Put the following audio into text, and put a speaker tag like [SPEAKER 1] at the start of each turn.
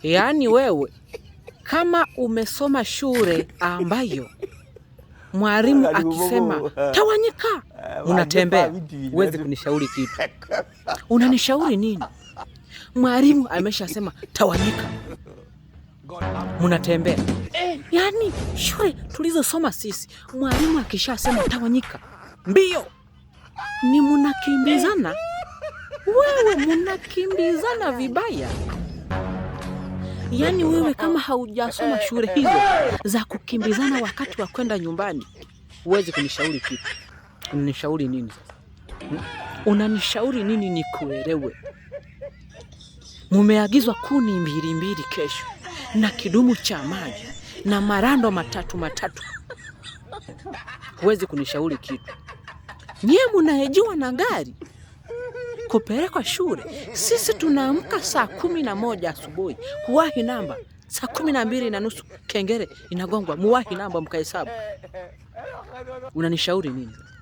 [SPEAKER 1] Yaani wewe kama umesoma shule ambayo mwalimu akisema tawanyika, unatembea, huwezi kunishauri kitu. Unanishauri nini? Mwalimu ameshasema tawanyika, munatembea. Yaani shule tulizosoma sisi, mwalimu akishasema tawanyika, mbio ni munakimbizana. Wewe munakimbizana vibaya. Yaani wewe kama haujasoma shule hizo za kukimbizana wakati wa kwenda nyumbani, huwezi kunishauri kitu. Unanishauri nini sasa? Hmm? Unanishauri nini nikuelewe? Mumeagizwa kuni mbili mbili kesho na kidumu cha maji na marando matatu matatu. Huwezi kunishauri kitu. Nyie munaejiwa na gari kupelekwa shule. Sisi tunaamka saa 11 asubuhi kuwahi namba, saa 12:30 kengele inagongwa, muwahi namba mkahesabu. Unanishauri nini sasa?